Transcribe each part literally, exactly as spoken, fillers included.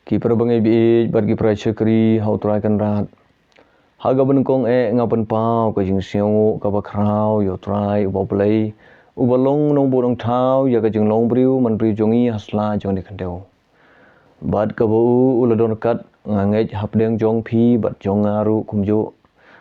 Ki para bangeit baieit bad ki para shakri ha U Trai Kynrad. Ha kaba nyngkong eh nga pynpaw ka jingsngewnguh kaba khraw ïa U Trai uba U Blei, uba long Nongbuh Nongthaw ïa ka jinglong briew manbriew jong ngi ha sla jong kane ka khyndew. Bad kaba u u la don ryngkat, nga ngeit hapdeng jong phi bad jong nga ruh kumjuh,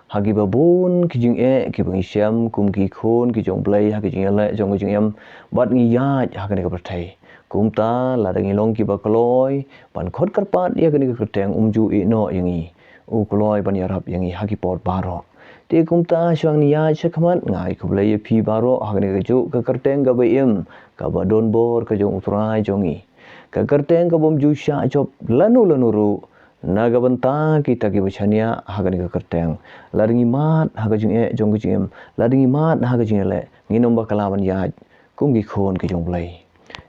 ha kiba bun ki jingeh kiba ngi shem kum ki khun ki jong U Blei ha ki jingïaleh jong ka jingim, bad ngi ïaid ha kane ka pyrthei. Kumta lada ngi long kiba kloi ban khot kyrpad ïa kane ka kyrteng, um ju ïehnoh ïa ngi. U kloi ban ïarap ïa ngi ha ki por baroh. Te kumta shuwa ngi ïaid shakhmat, nga ai khublei ïa phi baroh ha kane kajuh ka kyrteng kaba im, kaba don bor ka jong U Trai jong ngi. Ka kyrteng kabym ju shah jop lano lano ruh, na ka bynta kita kiba shaniah ha kane ka kyrteng. Lada ngi mad ha ka jingeh jong ka jingim, lada ngi mad ha ka jingïaleh, ngin ym bakla ban ïaid kum ki khun ki jong U Blei.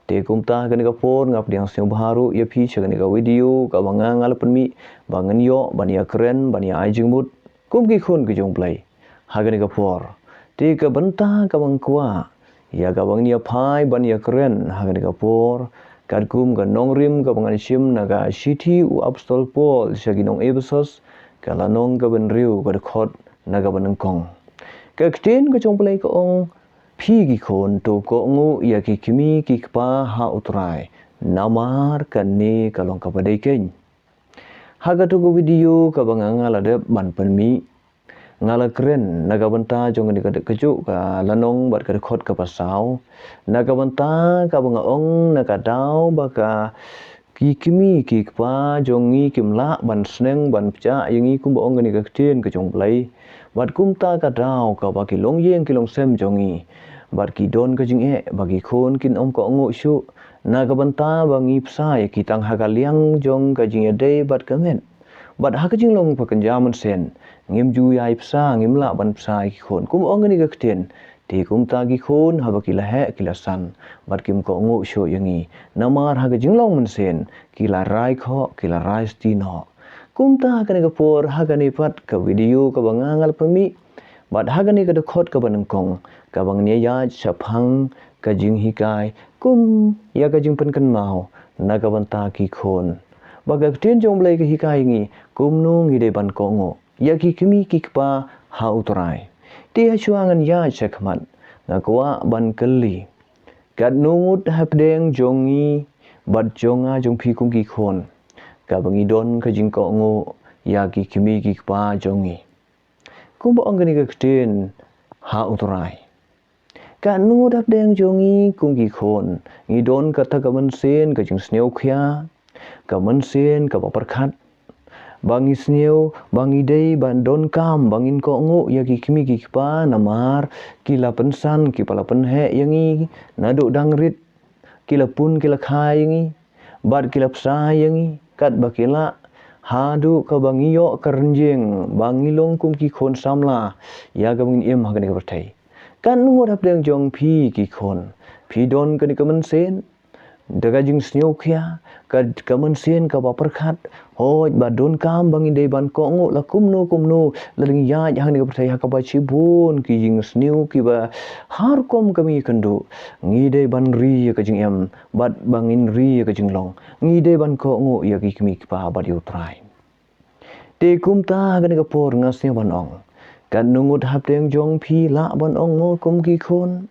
Te kumta ha kane ka por nga pdiang sngewbha ruh ïa phi sha kane ka video kaba nga nga la pynmih, ba ngin ïoh ban ïakren, ban ïa ai jingmut kum ki khun ki jong U Blei ha kane ka por. Te ka bynta kaba nga kwah ïa kaba ngin ïa phai ban ïakren ha kane ka por, katkum ka nongrim kaba ngan shim na ka shithi u Apostol Paul sha ki nong Ephesos, ka lynnong kaba hynriew, ka dkhot na kaba nyngkong. Ka ktien ka jong U Blei ka ong, phi ki khun, to kohnguh ïa ki kmie ki kpa ha U Trai, namar kane ka long kaba dei keiñ. Ha kato ka video kaba nga nga la dep ban pynmih, nga la kren na ka bynta jong kane ka, kajuh ka lynnong bad ka dkhot kaba saw, na ka bynta kaba nga ong na ka daw ba ka, ki kmie ki kpa jong ngi kim lah ban sneng ban pjah ïa ngi kumba ong kane ka ktien ka jong U Blei. Bad kumta ka daw kaba ki longïing ki longsem jong ngi, bad ki don ka jingeh ba ki khun kin ym kohnguh shuh, na ka bynta ba ngi bsa ïa ki tang ha ka liang jong ka jingïadei bad ka met. Bad ha ka jinglong ba kynja mynsiem, ngim ju ïai bsa, ngim lah ban bsa ïa ki khun kumba ong kane ka ktien. Te kumta ki khun haba ki la heh ki la san, bad kim kohnguh shuh ïa ngi. Namar ha ka jinglong mynsiem ki la rai khoh, ki la rai sati noh. Kumta ha kane ka por, ha kane pat ka video kaba nga nga la pynmih, bad ha kane ka dkhot kaba nyngkong, kaba ngin ïa ïaid shaphang ka jinghikai kum ïa ka jingpynkynmaw na ka bynta ki khun. Ba ka ktien jong U Blei ka hikai ïa ngi kumno ngi dei ban kohnguh ïa ki kmie ki kpa ha U Trai. Te ha shuwa ngan ïaid shakhmat, nga kwah ban kylli, katno ngut hapdeng jong ngi bad jong nga jong phi kum ki khun, kaba ngi don ka jingkohnguh ïa ki kmie ki kpa jong ngi kumba ong kane ka ktien ha U Trai? Katno ngut hapdeng jong ngi kum ki khun ngi don kata ka mynsiem ka jingsngewkhia, ka mynsiem kaba pyrkhat, ba ngi sngew ba ngi dei ban donkam ba ngin kohnguh ïa ki kmie ki kpa, namar ki la pynsan, kiba la pynheh ïa ngi naduh dang rit, ki la pun ki la kha ïa ngi, bad ki la bsa ïa ngi katba ki lah, haduh kaba ngi ïoh ka rynjeng ba ngi long kum ki khun samla ïa kaba ngin im ha kane ka pyrthei. Katno ngut hapdeng jong phi ki khun, phi don kane ka mynsiem, da ka jingsngewkhia, ka, ka mynsiem kaba pyrkhat, hooid, ba donkam ba ngi dei ban kohnguh la kumno kumno, la dang ïaid ha kane ka pyrthei ha kaba shibun ki jingsniew kiba har kum ka ngi kynduh. Ngi dei ban ri ïa ka jingim bad ba ngin ri ïa ka jinglong. Ngi dei ban kohnguh ïa ki kmie ki kpa bad ïa U Trai. Te kumta ha kane ka por nga sngew ban ong, katno ngut hapdeng jong phi lah ban ong mo kum ki khun,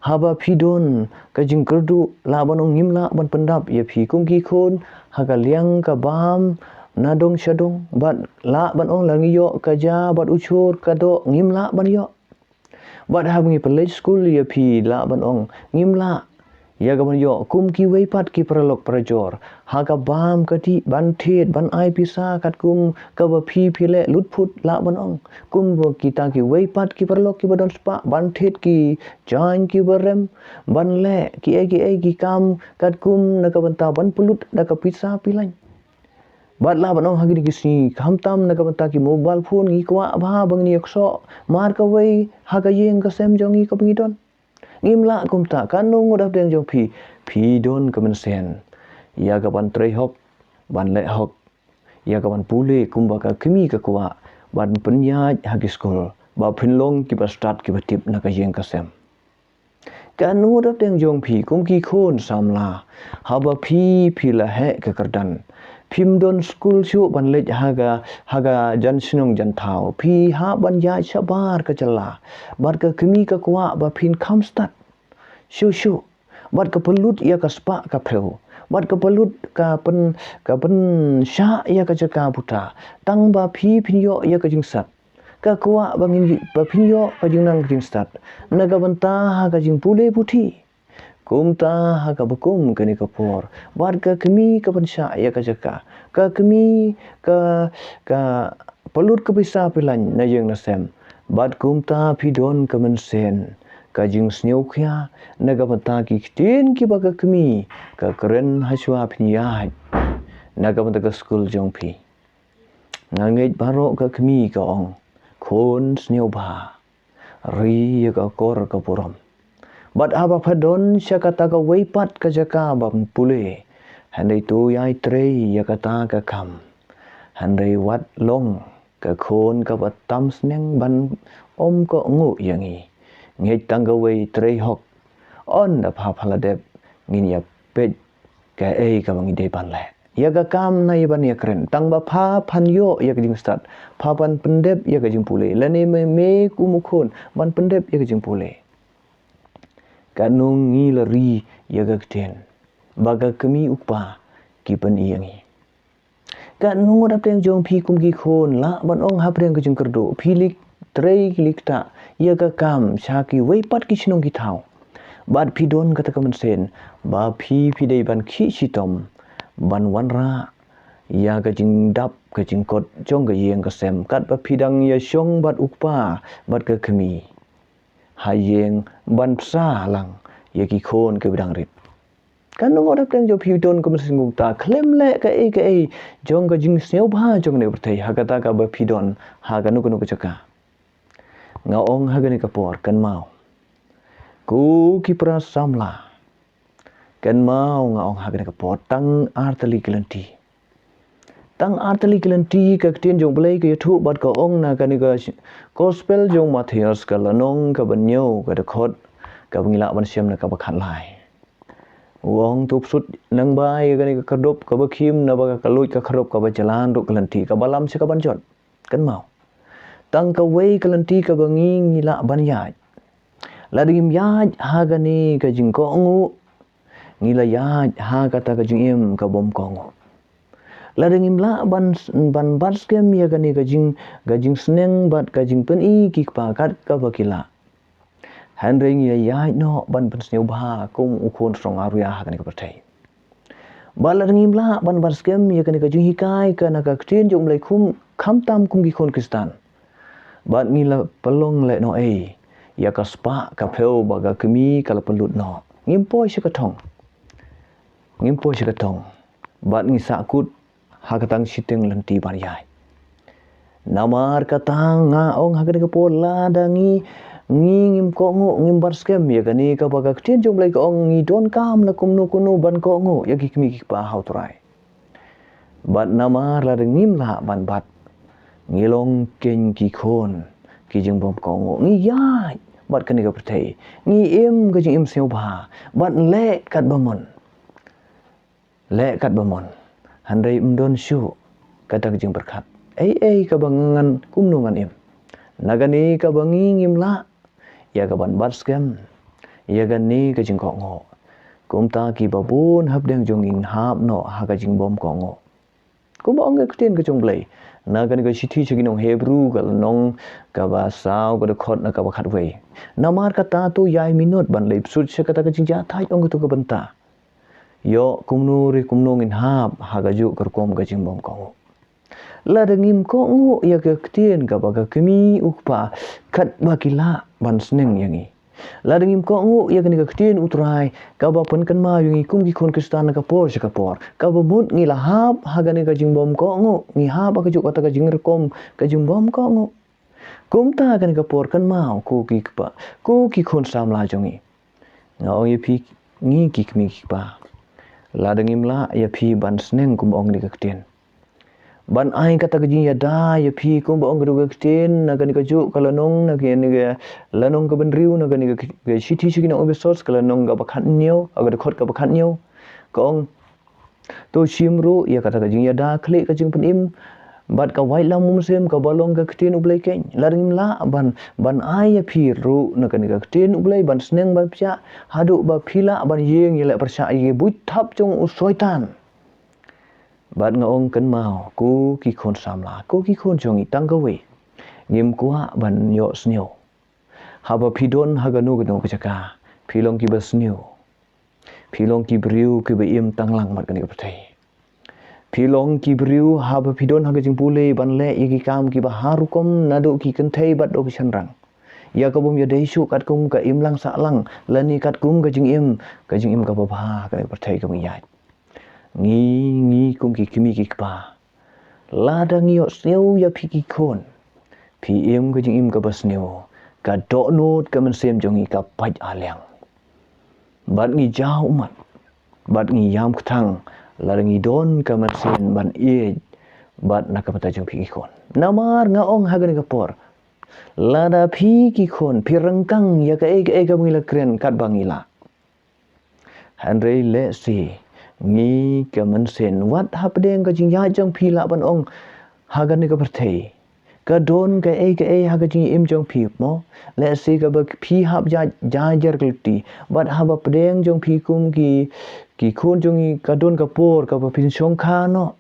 haba phi don ka jingkyrduh, lah ban ong ngim lah ban pyndap ïa phi kum ki khun ha ka liang ka bam, na dong sha dong, bad lah ban ong la ngi ïoh ka ja bad u shur ka doh, ngim lah ban ïoh. Bad haba ngi pynleit skul ïa phi, lah ban ong ngim lah ïa ka ban ïoh kum kiwei pat ki paralok parajor ha ka bam ka dih, ban thied, ban ai pisa katkum kaba phi phi leh lut phut, lah ban ong. Kumba kita kiwei pat ki paralok kiba don spah, ban thied ki jaiñ kiba rem, ban leh kiei kiei ki kam katkum na ka bynta ban pynlut da ka pisa pylleiñ. Bad lah ban ong ha kine ki sngi, khamtam na ka bynta ki mobile phone, ngi kwah bha ba ngin ïaksoh mar kawei ha ka ïing ka sem jong ngi kaba ngi don. Ngim lah kumta. Katno ngut hapdeng jong phi, phi don ka mynsiem ïa ka ban trei hok, ban leh hok, ïa ka ban pule kumba ka kmie ka kwah, ban pynïaid ha ki skul, ba phin long kiba stad kiba tip na ka ïing ka sem. Katno ngut hapdeng jong phi kum ki khun samla, haba phi phi la heh ka kyrdan, Phim don skul shuh ban leit ha ka, ha ka jan shnong jan thaw. Phi hap ban ïaid shabar ka jylla. Bad ka kmie ka kwah ba phin kham stad. Shuh shuh. Bad ka pynlut ïa ka spah ka phew. Bad ka pynlut ka pyn, ka pynshah ïa ka jaka puta. Tang ba phi phin ïoh ïa ka jingstad. Ka kwah ba ngin, ba phin ïoh ka jingnang ka jingstad. Na ka bynta ha ka jingpule puthi. Kumta ha kaba kum kane ka por. Bad ka kmie ka pynshah ïa ka jaka. Ka kmie ka, ka pynlut ka pisa pylleiñ na ïing na sem. Bad kumta phi don ka mynsiem. Ka jingsngewkhia na ka bynta ki ktien kiba ka kmie ka kren hashwa phin ïaid. Na ka bynta ka skul jong phi. Nga ngeit baroh ka kmie ka ong. Khun sngewbha. Ri ïa ka kor ka burom. Bad haba pha don sha kata kawei pat ka jaka ban pule. Hynrei to ïai trei ïa kata ka kam. Hynrei wat long ka khun kaba tam sneng ban ym kohnguh ïa ngi. Ngeit tang kawei trei hok. Ynda pha pha la dep ngin ïa peit kaei kaba ngi dei ban leh. Ïa ka kam ne ïa ban ïa kren. Tang ba pha phan ïoh ïa ka jingstad. Pha ban pyndep ïa ka jingpule. Lane me, me kum u khun ban pyndep ïa ka jingpule. Katno ngi la ri ïa ka ktien. Ba ka kmie u kpa ki pyni ïa ngi. Katno ngut hapdeng jong phi kum ki khun lah ban ong hapdeng ka jingkyrduh. Phi leit trei ki leit ktah ïa ka kam sha kiwei pat ki shnong ki thaw. Bad phi don kata ka mynsiem ba phi phi dei ban khih shitom ban wanrah ïa ka jingdap ka jingkot jong ka ïing ka sem katba phi dang ïa shong bad u kpa bad ka kmie. Ha ïing ban bsa lang ïa ki khun kiba dang rit. Katno ngut hapdeng jong phi don ka mynsiem kumta khlem leh kaei kaei jong ka jingsngewbha jong kane ka pyrthei ha kata kaba phi don ha kano kano ka jaka. Nga ong ha kane ka por kynmaw. Ko ki para samla. Kynmaw nga ong ha kane ka por tang artylli ki lynti. Tang artylli ki lynti ka ktien jong U Blei ka ïathuh bad ka ong na kane ka gospel jong u Mathaios ka lynnong kaba hynñiew ka dkhot kaba ngi lah ban shem na kaba khatlai. U ong to psut nangba ïa kane ka kyrdup kaba khim naba ka luid ka kyrdup kaba jlan ruh ka lynti kaba lam sha kaban jot. Kynmaw. Tang kawei ka lynti kaba ngi ngi lah ban ïaid. Lada ngim ïaid ha kane ka jingkohnguh. Ngi la ïaid ha kata ka jingim kabym kohnguh. Lada ngim lah ban, ban bat skhem ïa kane ka jing, ka jingsneng bad ka jingpyni ki kpa kat kaba ki lah. Hynrei ngi la ïaid noh ban pynsngewbha kum u khun shnong arya ha kane ka pyrthei. Bad lada ngim lah ban bat skhem ïa kane ka jinghikai ka na ka ktien jong U Blei kum khamtam kum ki khun Khristan. Bad ngi la pynlong leh noh ei ïa ka spah ka phew ba ka kmie ka la pynlut noh. Ngim poi sha ka thong. Ngim poi sha ka thong. Bad ngi sahkut ha ka tang shiteng lynti ban ïaid. Namar kata nga ong ha kane ka por lada ngi, ngi ngim kohnguh ngim bat skhem ïa kane kaba ka ktien jong U Blei ka ong ngi donkam la kumno kumno ban kohnguh ïa ki kmie ki kpa ha U Trai. Bad namar lada ngim lah ban bat ngi long keiñ ki khun ki jingbymkohnguh ngi ïaid bad kane ka pyrthei ngi im ka jingim sngewbha bad leh katba mon. Leh katba mon. Hynrei ym don shuh kata ka jingpyrkhat. Ei ei kaba ngan kumno ngan im. Na kane kaba ngi ngim lah ïa ka ban bat skhem ïa kane ka jingkohnguh. Kumta kiba bun hapdeng jong ngi ngin hap noh ha ka jingbymkohnguh. Kumba ong ka ktien ka jong U Blei na kane ka shithi sha ki nong Hebru ka lynnong kaba saw ka dkhot na kaba khatwei. Namar kata to ïai minot ban leit psut sha kata ka jingjahthait ong kato ka bynta. Ïoh kumno re kumno ngin hap ha kajuh ka rukom ka jingbymkohnguh. Lada ngim kohnguh ïa ka ktien kaba ka kmie u kpa katba ki lah ban sneng ïa ngi. Lada ngim kohnguh ïa kane ka ktien U Trai kaba pynkynmaw ïa ngi kum ki khun Khristan na ka por sha ka por kaba mut ngi la hap ha kane ka jingbymkohnguh ngi hap ha kajuh kata ka jingrukom ka jingbymkohnguh. Kumta kane ka por kynmaw ko ki kpa ko ki khun samla jong ngi. Nga ong ïa phi ngi ki kmie ki kpa. Lada ngim lah ïa phi ban sneng kumba ong kane ka ktien. Ban ai kata ka jingïada ïa phi kumba ong kata ka ktien na kane kajuh ka lynnong na kane ka lynnong kaba hynriew na kane ka shithi sha ki nong Ephesos ka lynnong kaba khathynñiew ka dkhot kaba khathynñiew. Ka ong To shim ruh ïa kata ka jingïada khlieh ka jingpynim bad ka waitlam u Mynsiem kaba long ka ktien U Blei keiñ. Lada ngim lah ban, ban ai ïa phi ruh na kane ka ktien U Blei ban sneng ban psiah, haduh ba phi lah ban ïeng ïaleh pyrshah ïa ki buit thap jong u Soitan. Bad nga ong kynmaw, ko ki khun samla, ko ki khun jong ngi, tang kawei, ngim kwah ban ïohsngew. Haba phi don ha kano kano ka jaka, phi long kiba sniew. Phi long ki briew kiba im tang lang bad kane ka pyrthei. Phi long ki briew haba phi don ha ka jingpule ban leh ïa ki kam kiba har rukom naduh ki kynthei bad haduh ki shynrang. Ïa ka bym ïadei shuh katkum ka imlang sahlang lane katkum ka jingim, ka jingim kaba bha kane ka pyrthei kaba ngi ïaid. Ngi, ngi kum ki kmie ki kpa, lada ngi ïohsngew ïa phi ki khun, phi im ka jingim kaba sniew, ka dohnud ka mynsiem jong ngi ka pait aliang. Bad ngi jaw ummat, bad ngi ïam kthang lada ngi don ka mynsiem ban ïeit bad na ka bynta jong phi ki khun. Namar nga ong ha kane ka por, lada phi ki khun phi ryngkang ïa kaei kaei kaba ngi la kren katba ngi lah, hynrei lehse ngi ka mynsiem, wat hapdeng ka jingïaid jong phi lah ban ong ha kane ka pyrthei, ka don kaei kaei ha ka jingim jong phi mo. Lehse kaba phi hap ïaid jar jar ka lynti, bad hapdeng jong phi kum ki, ki khun jong ngi ka don ka por kaba phin shongkha noh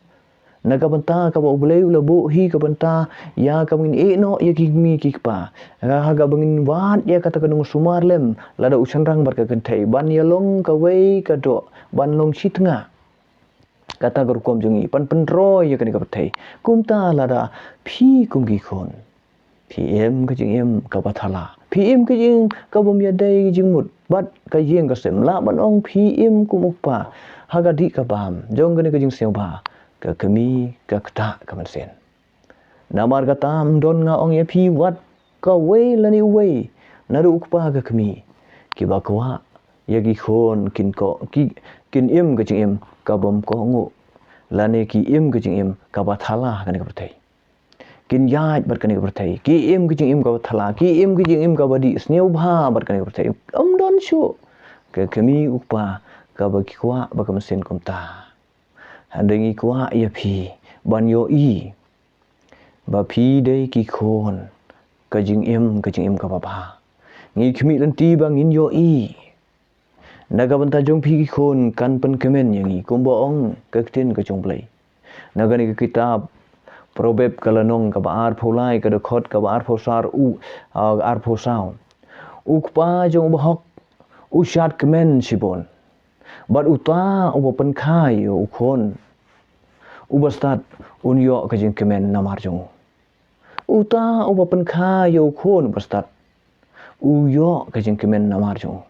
na ka bynta kaba U Blei u la buh hi ka bynta ïa kaba ngin ïehnoh ïa ki kmie ki kpa. Ha kaba ngin wad ïa kata ka nongsumaw lem lada u shynrang bad ka kynthei ban ïalong kawei ka doh, ban long shi tnga. Kata ka rukom jong ngi ban pynroi ïa kane ka pyrthei. Kumta lada phi kum ki khun, phi im ka jingim kaba thala, phi im ka jingim kaba ym ïadei jingmut bad ka ïing ka sem, lah ban ong phi im kum u kpa ha ka dih ka bam jong kane ka jingsngewbha, ka kmie ka ktah ka mynsiem. Namar kata ym don, nga ong ïa phi, wat kawei lane uwei naduh u kpa ka kmie kiba kwah ïa ki khun kin koh, ki, kin im ka jingim ka bym kohnguh lane ki im ka jingim kaba thala ha kane ka pyrthei. Kin ïaid bad kane ka pyrthei, ki im ka jingim kaba thala, ki im ka jingim kaba dih, sngewbha bad kane ka pyrthei. Ym don shuh ka kmie u kpa kaba ki kwah ba ka mynsiem kumta. Hynrei ngi kwah ïa phi ban ïohi ba phi dei ki khun ka jingim, ka jingim kaba bha. Ngi khmih lynti ba ngin ïohi na ka bynta jong phi ki khun kan pynkmen ïa ngi kumba ong ka ktien ka jong U Blei. Na kane ka kitab Proverb ka lynnong kaba arphew lai, ka dkhot kaba arphew saw, u, ah, arphew saw. U kpa jong u bahok u shad kmen shibun, bad uta uba pynkha ïa u khun u bastad un ïoh ka jingkmen namar jong u. Uta uba pynkha ïa u khun u bastad u ïoh ka jingkmen namar jong u.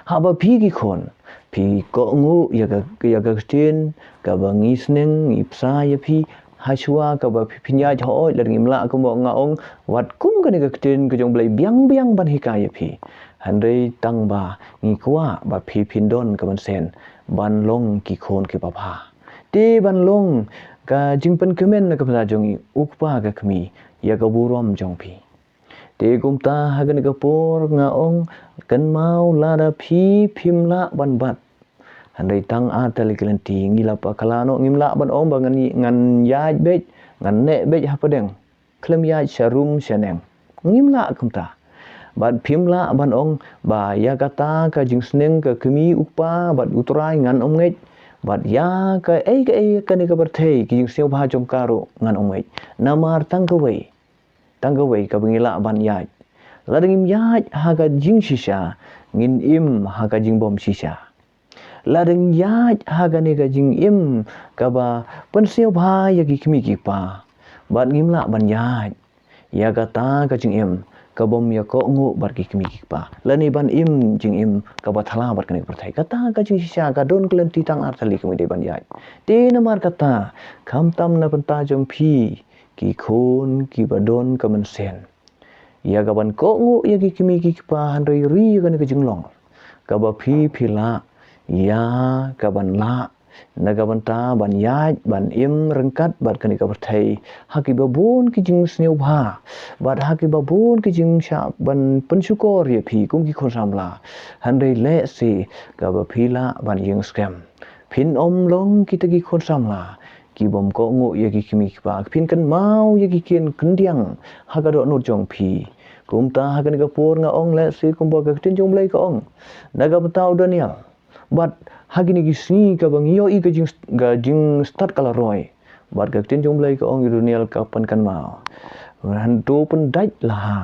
Haba phi ki khun phi kohnguh ïa ka, ïa ka ktien kaba ngi sneng, ngi bsa ïa phi, hashwa kaba phi, phin ïaid, hooid, lada ngim lah kumba nga ong, wat kum kane ka ktien ka jong U Blei biang biang ban hikai ïa phi. Hynrei tang ba ngi kwah ba phi phin don ka mynsiem ban long ki khun kiba bha. Te ban long ka jingpynkmen na ka bynta jong ngi, u kpa ka kmie, ïa ka burom jong phi. Te kumta ha kane ka por nga ong, kynmaw, lada phi phim lah ban bat, hynrei tang ar tylli ki lynti, ngi la bakla noh, ngim lah ban ong ba ngan, ngan ïaid beit, ngan neh beit hapdeng, khlem ïaid sha rum sha neng. Ngim lah kumta. Bad phim lah ban ong ba ïa kata ka jingsneng ka kmie u kpa bad u trai ngan ym ngeit, bad ïa kaei kaei kane ka pyrthei, ki jingsngewbha jong ka ruh ngan ym ngeit. Namar tang kawei, tang kawei kaba ngi lah ban ïaid. Lada ngim ïaid ha ka jingshisha, ngin im ha ka jingbymshisha. Lada ngi ïaid ha kane ka jingim kaba pynsngewbha ïa ki kmie ki kpa, bad ngim lah ban ïaid ïa kata ka jingim ka bym ïakohnguh bad ki kmie ki kpa, lane ban im jingim kaba thala bad kane ka pyrthei, kata ka jingshisha ka don ka lynti tang ar tylli ka mut dei ban ïaid. Te namar kata, khamtam na bynta jong phi ki khun kiba don ka mynsiem ïa ka ban kohnguh ïa ki kmie ki kpa, hynrei ri ïa kane ka jinglong kaba phi, phi lah ïa ka ban lah na ka bynta ban ïaid ban im ryngkat bad kane ka pyrthei ha kiba bun ki jingsngewbha bad ha kiba bun ki jingshah ban pynshukor ïa phi kum ki khun samla. Hynrei lehse kaba phi lah ban ïeng skhem, Phin ym long kita ki khun samla ki bym kohnguh ïa ki kmie ki kpa, phin kynmaw ïa ki ktien khyndiat ha ka dohnud jong phi. Kumta ha kane ka por nga ong lehse kumba ka ktien jong U Blei ka ong na ka bynta u Daniel. Bad ha kine ki sngi kaba ngi ïohi ka jing, ka jingstad ka la roi. Bad ka ktien jong U Blei ka ong ïa u Daniel ka pynkynmaw. Hynrei to pyndait la ha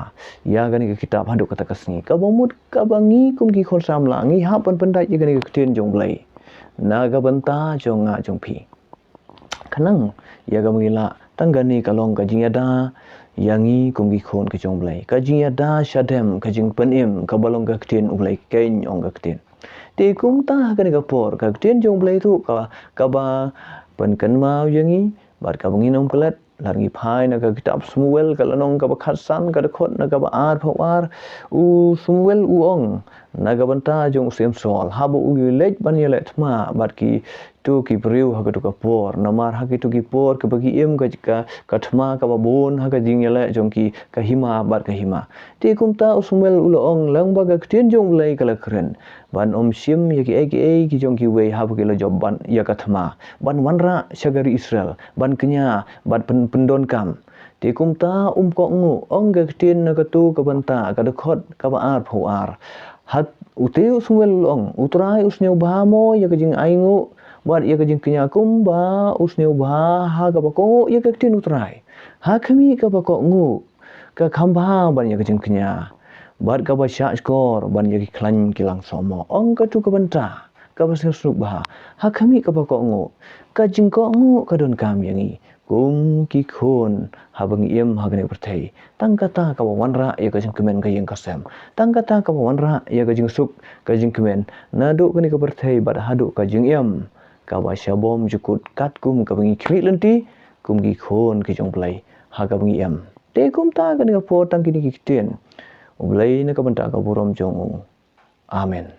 ïa kane ka kitab haduh kata ka sngi. Kaba mut kaba ngi kum ki khun samla ngi hap ban pyndait ïa kane ka ktien jong U Blei na ka bynta jong nga jong phi. Khnang ïa kaba ngi lah tang kane ka long ka jingïada ïa ngi kum ki khun ka jong U Blei. Ka jingïada shadem, ka jingpynim kaba long ka ktien U Blei, keiñ ong ka ktien. Te kumta ha kane ka por ka ktien jong U Blei ruh ka, kaba pynkynmaw ïa ngi bad kaba ngin ym klet. Lada ngi phai na ka kitab Samuel ka lynnong kaba khatsan, ka dkhot na kaba arphew ar, u Samuel u ong na ka bynta jong u Syiem Saul, haba u leit ban ïaleh thma bad kito ki briew ha kato ka por, namar ha kato ki por kaba ki im ka, ka, ka thma kaba bun ha ka jingïaleh jong ki ka hima bad ka hima. Te kumta u Samuel u la ong, lyngba ka ktien jong U Blei ka la kren, ban ym shim ïa kiei kiei ki jong kiwei haba ki la jop ban ïa ka thma, ban wanrah sha ka ri Israel ban kñia bad pyn, pyndonkam. Te kumta um kohnguh, ong ka ktien na kato ka bynta, ka dkhot kaba arphew ar. Ha, u te u Samuel u ong, U Trai u sngewbha mo ïa ka jingainguh bad ïa ka jingkñia kumba u sngewbha ha kaba kohnguh ïa ka ktien U Trai? Ha khmih kaba kohnguh, ka kham bha ban ïa ka jingkñia bad kaba shahshkor ban ïa ki khlaiñ ki langsohmoh, ong kato ka bynta kaba sngewsuk bha. Ha khmih kaba kohnguh, ka jingkohnguh ka donkam ïa ngi kum ki khun haba ngi im ha kane ka pyrthei. Tang kata kaba wanrah ïa ka jingkmen ka ïing ka sem, tang kata kaba wanrah ïa ka jingsuk ka jingkmen naduh kane ka pyrthei bad haduh ka jingim kaba shabymjukut, katkum kaba ngi khmih lynti kum ki khun ki jong U Blei ha kaba ngi im. Te kumta kane ka por tang kine ki ktien. U Blei na ka bynta ka burom jong u. Amen.